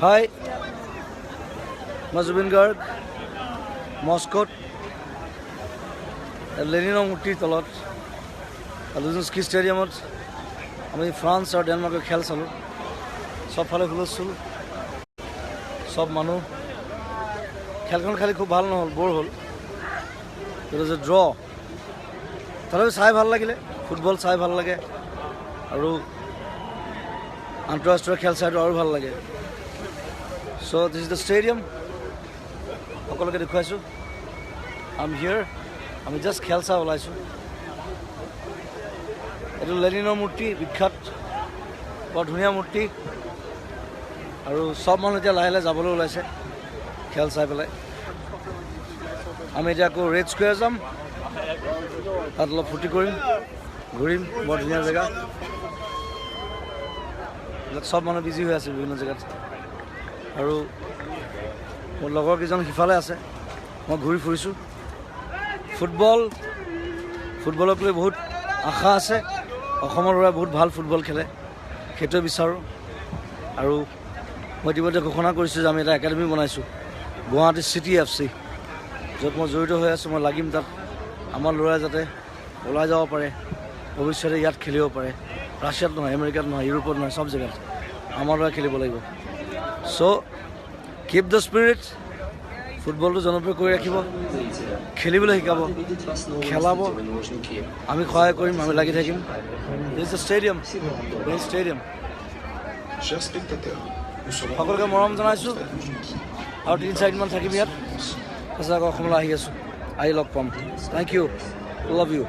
হাই, মই জুবিন গাৰ্গ, মস্কোত লেনিনৰ মূৰ্তিৰ তলত লুজনিকি ষ্টেডিয়ামত আমি ফ্ৰান্স আৰু ডেনমাৰ্কৰ খেল চালোঁ। চবফালে হুলস্থুল, চব মানুহ। খেলখন খালি খুব ভাল নহ'ল, ব'ৰ হ'ল। It was a draw. তথাপি চাই ভাল লাগিলে। ফুটবল চাই ভাল লাগে আৰু আন্তঃৰাষ্ট্ৰীয় খেল চাইতো আৰু ভাল লাগে। So this is the stadium. সকলোকে দেখুৱাইছোঁ। I'm here. আমি জাষ্ট খেল চাই ওলাইছোঁ। এইটো লেনিনৰ মূৰ্তি, বিখ্যাত, বৰ ধুনীয়া মূৰ্তি। আৰু চব মানুহ এতিয়া লাহে লাহে যাবলৈ ওলাইছে খেল চাই পেলাই। আমি এতিয়া আকৌ ৰেড স্কুৱেৰ যাম, তাত অলপ ফূৰ্তি কৰিম, ঘূৰিম। বৰ ধুনীয়া জেগা। এইবিলাক চব মানুহ বিজি হৈ আছে বিভিন্ন জেগাত আৰু মোৰ লগৰ কেইজন সিফালে আছে। মই ঘূৰি ফুৰিছোঁ। ফুটবলক লৈ বহুত আশা আছে। অসমৰ ল'ৰাই বহুত ভাল ফুটবল খেলে, সেইটোৱে বিচাৰোঁ। আৰু মই ইতিমধ্যে ঘোষণা কৰিছোঁ যে আমি এটা একাডেমি বনাইছোঁ, গুৱাহাটী চিটি এফ চি, য'ত মই জড়িত হৈ আছোঁ। মই লাগিম তাত, আমাৰ ল'ৰাই যাতে ওলাই যাব পাৰে, ভৱিষ্যতে ইয়াত খেলিব পাৰে। ৰাছিয়াত নহয়, আমেৰিকাত নহয়, ইউৰোপত নহয়, চব জেগাত আমাৰ ল'ৰাই খেলিব লাগিব। So keep the spirit. ফুটবলটো জনপ্ৰিয় কৰি ৰাখিব, খেলিবলৈ শিকাব, খেলাব। আমি সহায় কৰিম, আমি লাগি থাকিম। This the stadium, stadium. Chers spectateurs, nous serons সকলোকে মৰম জনাইছোঁ আৰু 3-4 দিনমান থাকিম ইয়াত। তাৰপিছত আকৌ অসমলৈ আহি আছোঁ, আহি লগ পাম। Thank you, love you.